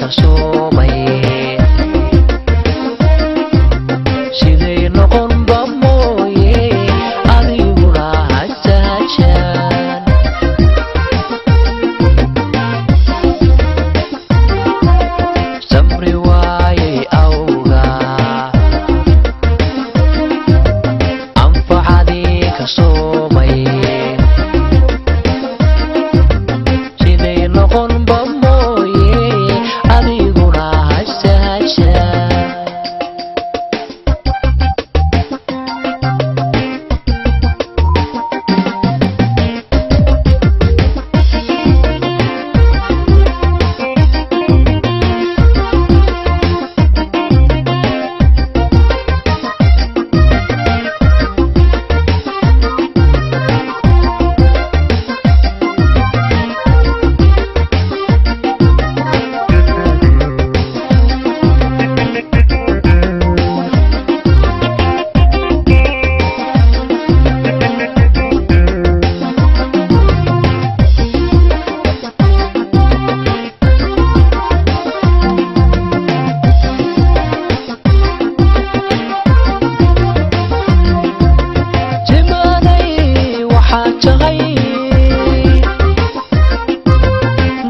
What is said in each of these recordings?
Soomay siday noqonba mooye, adiguna hasahashaan. Samri waayay awga, anfacadii ka soomay siday noqonba mooye, adiguna hasahashaan. Jimanay waxaad tahay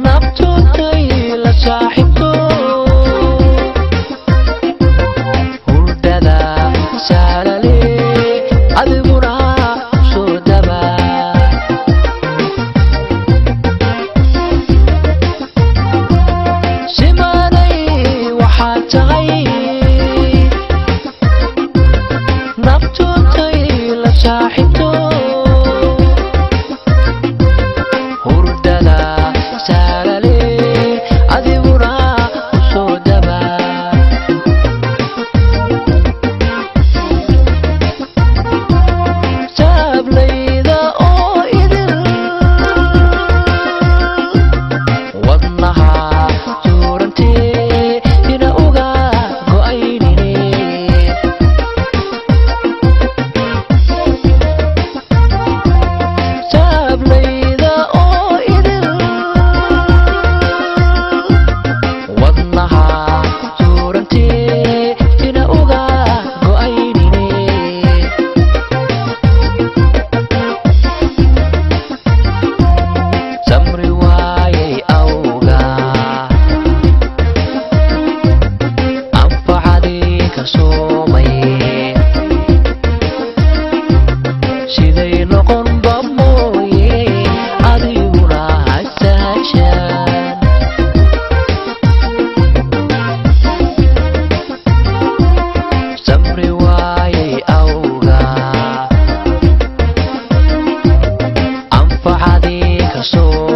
nabtutay la saaxiibto, hurdada saalale adiguna soo daba. Simanay waxaad tahay naftutay la saaxiibto, hurdada saalale adiguna soo daba. Saablayda oo idil wadnaha suurantee ina uga go'aynine. Saablayda oo idil wadnaha suurantee ina uga go'aynine. Samri waayay awga, anfacadii ka soomay siday noqonba mooye, adiguna hasahashaan. Samri waayay awga, anfacadii ka soo